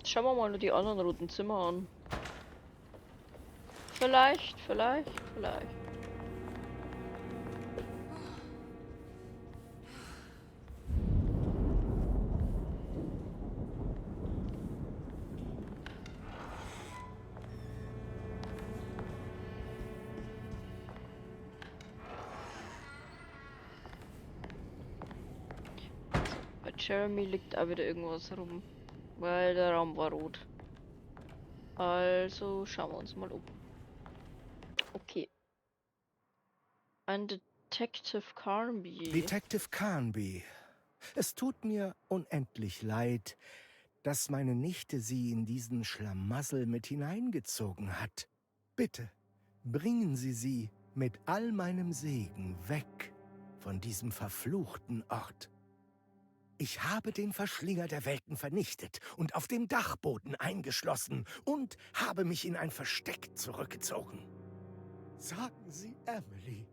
Schauen wir mal nur die anderen roten Zimmer an. Vielleicht, vielleicht, vielleicht. Bei Jeremy liegt auch wieder irgendwas rum. Weil der Raum war rot. Also schauen wir uns mal um. Okay. Ein Detective Carnby. Detective Carnby. Es tut mir unendlich leid, dass meine Nichte Sie in diesen Schlamassel mit hineingezogen hat. Bitte, bringen Sie sie mit all meinem Segen weg von diesem verfluchten Ort. Ich habe den Verschlinger der Welten vernichtet und auf dem Dachboden eingeschlossen und habe mich in ein Versteck zurückgezogen. Sagen Sie Emily,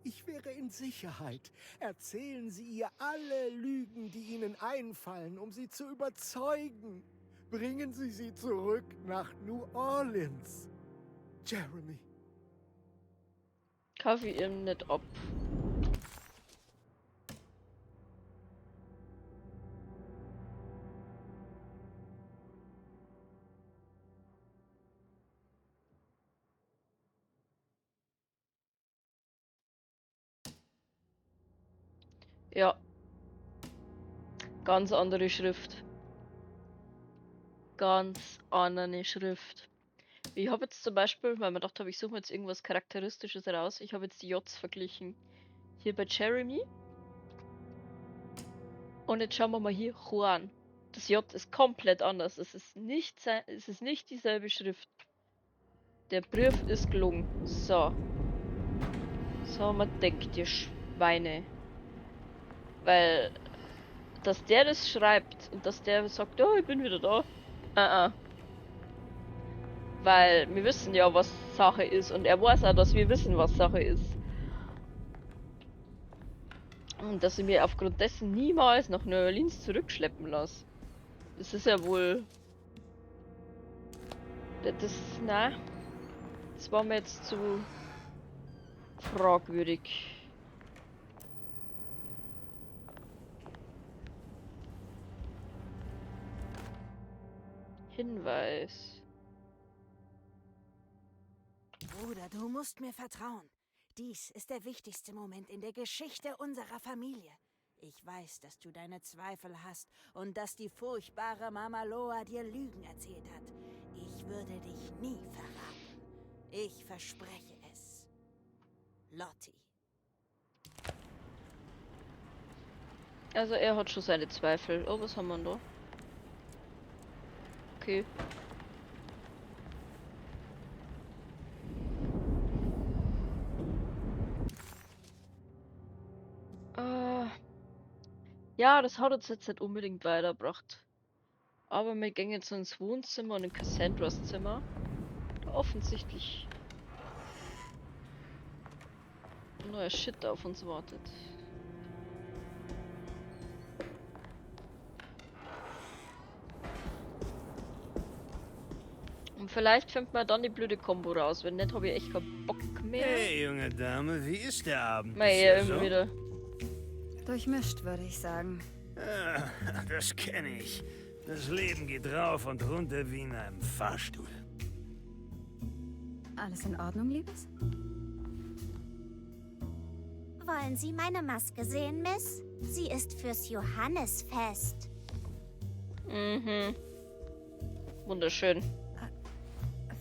ich wäre in Sicherheit. Erzählen Sie ihr alle Lügen, die Ihnen einfallen, um sie zu überzeugen. Bringen Sie sie zurück nach New Orleans. Jeremy. Kaffee ihm nicht ab. Ja. Ganz andere Schrift. Ganz andere Schrift. Ich habe jetzt zum Beispiel, weil man gedacht habe, ich suche mir jetzt irgendwas Charakteristisches raus. Ich habe jetzt die Js verglichen. Hier bei Jeremy. Und jetzt schauen wir mal hier, Juan. Das J ist komplett anders. Es ist nicht dieselbe Schrift. Der Brief ist gelungen. So. So, man denkt, ihr Schweine. Weil, dass der das schreibt und dass der sagt, oh, ich bin wieder da. Weil wir wissen ja, was Sache ist und er weiß auch, dass wir wissen, was Sache ist. Und dass ich mir aufgrund dessen niemals nach New Orleans zurückschleppen lasse. Das ist ja wohl... Das, na, das war mir jetzt zu fragwürdig. Hinweis. Bruder, du musst mir vertrauen. Dies ist der wichtigste Moment in der Geschichte unserer Familie. Ich weiß, dass du deine Zweifel hast und dass die furchtbare Mama Loa dir Lügen erzählt hat. Ich würde dich nie verraten. Ich verspreche es. Lottie. Also er hat schon seine Zweifel. Oh, was haben wir denn da? Okay. Ja, das hat uns jetzt nicht unbedingt weitergebracht. Aber wir gehen jetzt ins Wohnzimmer und in Cassandras Zimmer. Da offensichtlich neuer Shit auf uns wartet. Und vielleicht findet man dann die blöde Kombo raus. Wenn nicht, habe ich echt keinen Bock mehr. Hey, junge Dame, wie ist der Abend? Mal eher immer wieder. Durchmischt, würde ich sagen. Ah, das kenne ich. Das Leben geht rauf und runter wie in einem Fahrstuhl. Alles in Ordnung, Liebes? Wollen Sie meine Maske sehen, Miss? Sie ist fürs Johannesfest. Mhm. Wunderschön.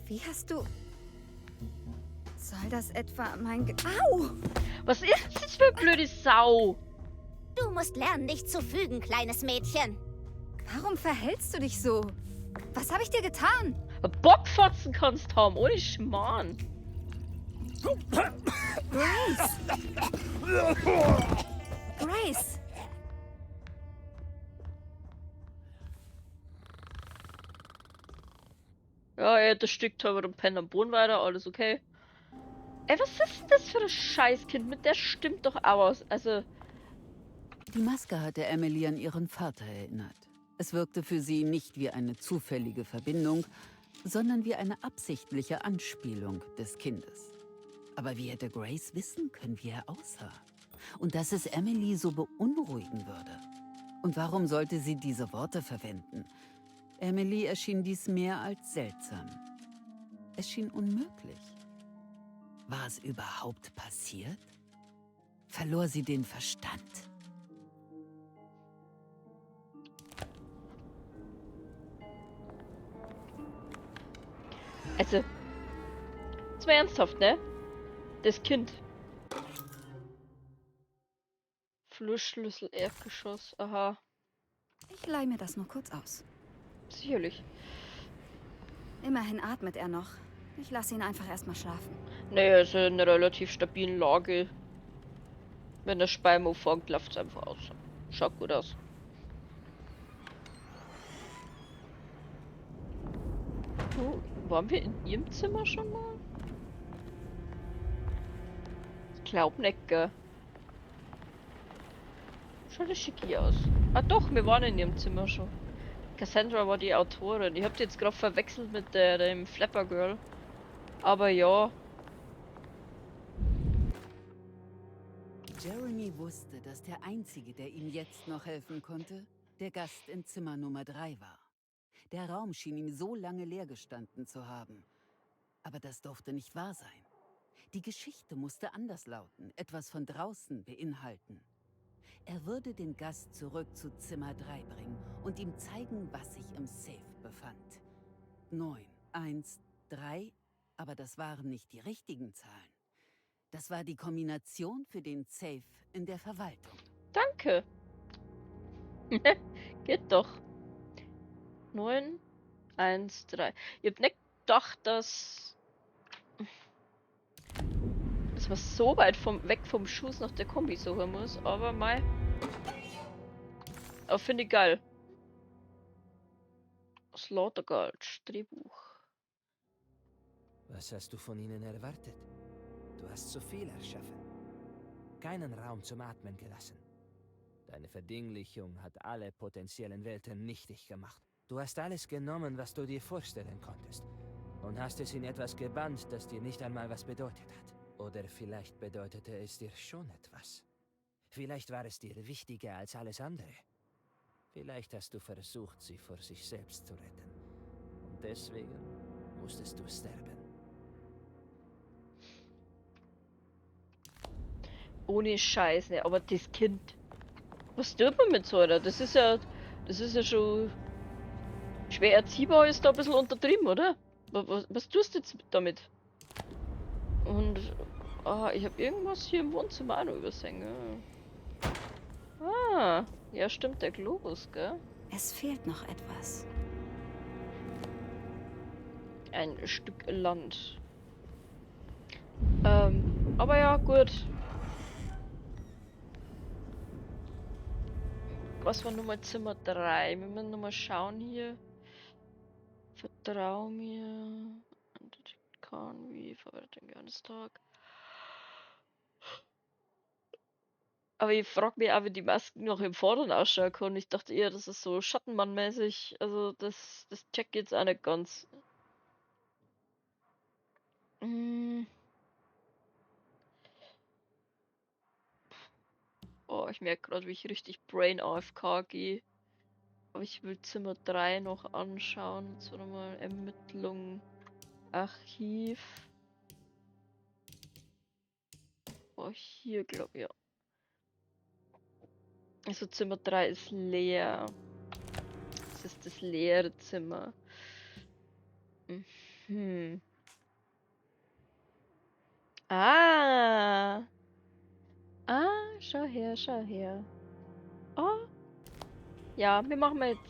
Wie hast du... Soll das etwa mein... Au! Was ist das für eine blöde Sau? Du musst lernen, dich zu fügen, kleines Mädchen. Warum verhältst du dich so? Was habe ich dir getan? Bockfotzen kannst haben, ohne Schmarrn. Grace! Grace! Ja, er erstickt aber und pennt am Boden weiter, alles okay. Ey, was ist denn das für ein Scheißkind? Mit der stimmt doch auch aus. Also. Die Maske hatte Emily an ihren Vater erinnert. Es wirkte für sie nicht wie eine zufällige Verbindung, sondern wie eine absichtliche Anspielung des Kindes. Aber wie hätte Grace wissen können, wie er aussah? Und dass es Emily so beunruhigen würde? Und warum sollte sie diese Worte verwenden? Emily erschien dies mehr als seltsam. Es schien unmöglich. War es überhaupt passiert? Verlor sie den Verstand? Also, jetzt mal ernsthaft, ne? Das Kind. Flurschlüssel, Erdgeschoss, aha. Ich leih mir das nur kurz aus. Sicherlich. Immerhin atmet er noch. Ich lasse ihn einfach erstmal schlafen. Naja, ist in einer relativ stabilen Lage. Wenn der Speimo fängt, läuft es einfach aus. Schaut gut aus. Oh, waren wir in ihrem Zimmer schon mal? Ich glaub nicht, gell? Schaut das schick hier aus. Ah doch, wir waren in ihrem Zimmer schon. Cassandra war die Autorin. Ich hab die jetzt gerade verwechselt mit dem Flapper Girl. Aber ja. Jeremy wusste, dass der Einzige, der ihm jetzt noch helfen konnte, der Gast in Zimmer Nummer 3 war. Der Raum schien ihm so lange leer gestanden zu haben. Aber das durfte nicht wahr sein. Die Geschichte musste anders lauten, etwas von draußen beinhalten. Er würde den Gast zurück zu Zimmer 3 bringen und ihm zeigen, was sich im Safe befand. 9, 1, 3, aber das waren nicht die richtigen Zahlen. Das war die Kombination für den Safe in der Verwaltung. Danke. Geht doch. 9, 1, 3. Ich hab nicht gedacht, dass man so weit weg vom Schuss nach der Kombi suchen muss, aber mei. Aber finde ich geil. Slaughter Drehbuch. Was hast du von ihnen erwartet? Du hast zu viel erschaffen. Keinen Raum zum Atmen gelassen. Deine Verdinglichung hat alle potenziellen Welten nichtig gemacht. Du hast alles genommen, was du dir vorstellen konntest. Und hast es in etwas gebannt, das dir nicht einmal was bedeutet hat. Oder vielleicht bedeutete es dir schon etwas. Vielleicht war es dir wichtiger als alles andere. Vielleicht hast du versucht, sie vor sich selbst zu retten. Und deswegen musstest du sterben. Ohne Scheiß, ne? Aber das Kind. Was tut man mit so einer? Das ist ja schon. Schwer erziehbar ist da ein bisschen untertrieben, oder? Was tust du jetzt damit? Und ich habe irgendwas hier im Wohnzimmer auch noch übersehen. Ja. Ah, Ja, stimmt, der Globus, gell? Es fehlt noch etwas. Ein Stück Land. Aber ja, gut. Was war Nummer Zimmer 3? Wir müssen nochmal schauen hier. Vertrau mir. Conwy, verwendet den Johannisstag. Aber ich frag mich auch, wie die Masken noch im Vorderen ausschauen können. Ich dachte eher, das ist so Schattenmann-mäßig. Also das check jetzt auch nicht ganz. Oh, ich merke gerade, wie ich richtig Brain AFK gehe. Aber ich will Zimmer 3 noch anschauen. Jetzt nochmal Ermittlung. Archiv. Oh, hier, glaub ich, ja. Also Zimmer 3 ist leer. Das ist das leere Zimmer. Mhm. Ah. Ah, schau her, schau her. Oh. Ja, wir machen jetzt.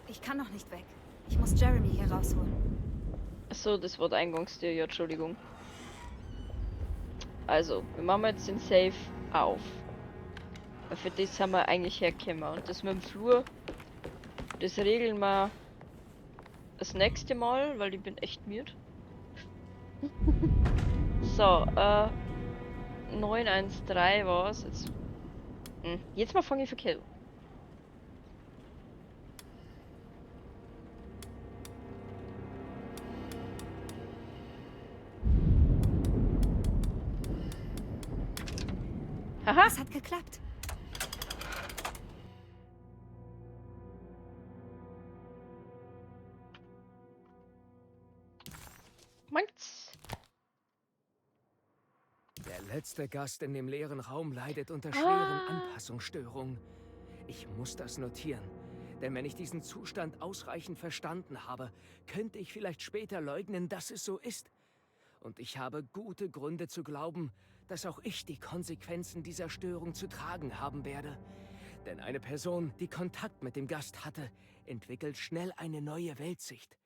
Ich kann noch nicht weg. Ich muss Jeremy hier rausholen. Achso, das war der Eingangstür. Ja, Entschuldigung. Also, wir machen jetzt den Safe auf. Weil für das haben wir eigentlich hergekommen. Und das mit dem Flur, das regeln wir das nächste Mal, weil ich bin echt müde. So, 913 war's. Jetzt, jetzt mal fange ich verkehrt an. Aha. Es hat geklappt. Meins. Der letzte Gast in dem leeren Raum leidet unter schweren Anpassungsstörungen. Ich muss das notieren. Denn wenn ich diesen Zustand ausreichend verstanden habe, könnte ich vielleicht später leugnen, dass es so ist. Und ich habe gute Gründe zu glauben, dass auch ich die Konsequenzen dieser Störung zu tragen haben werde. Denn eine Person, die Kontakt mit dem Gast hatte, entwickelt schnell eine neue Weltsicht.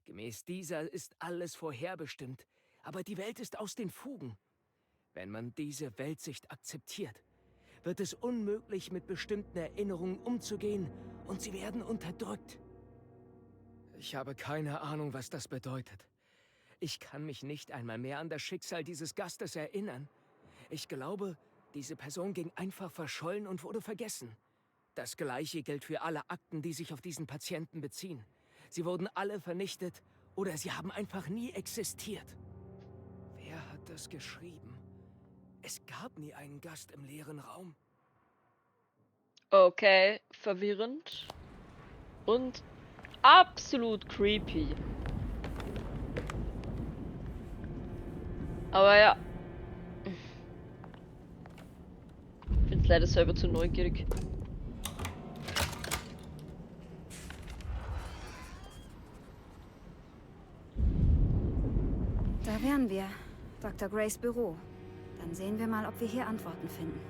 Gemäß dieser ist alles vorherbestimmt, aber die Welt ist aus den Fugen. Wenn man diese Weltsicht akzeptiert, wird es unmöglich, mit bestimmten Erinnerungen umzugehen und sie werden unterdrückt. Ich habe keine Ahnung, was das bedeutet. Ich kann mich nicht einmal mehr an das Schicksal dieses Gastes erinnern. Ich glaube, diese Person ging einfach verschollen und wurde vergessen. Das Gleiche gilt für alle Akten, die sich auf diesen Patienten beziehen. Sie wurden alle vernichtet oder sie haben einfach nie existiert. Wer hat das geschrieben? Es gab nie einen Gast im leeren Raum. Okay, verwirrend. Und absolut creepy. Aber ja. Ich bin's leider selber zu neugierig. Da wären wir. Dr. Grays Büro. Dann sehen wir mal, ob wir hier Antworten finden.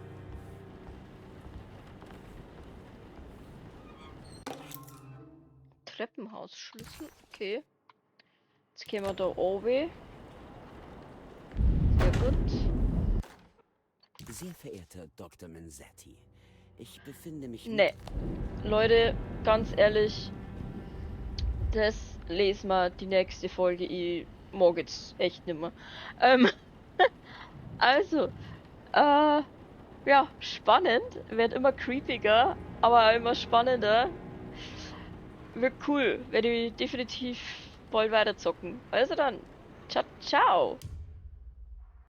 Treppenhausschlüssel, okay. Jetzt gehen wir da oben. Sehr gut. Sehr verehrter Dr. Manzetti, ich befinde mich... Nee. Leute, ganz ehrlich, das lesen wir die nächste Folge. Ich mag jetzt echt nimmer. Also, ja, spannend. Wird immer creepiger, aber immer spannender. Wird cool. Werde ich definitiv bald weiter zocken. Also dann, ciao, ciao.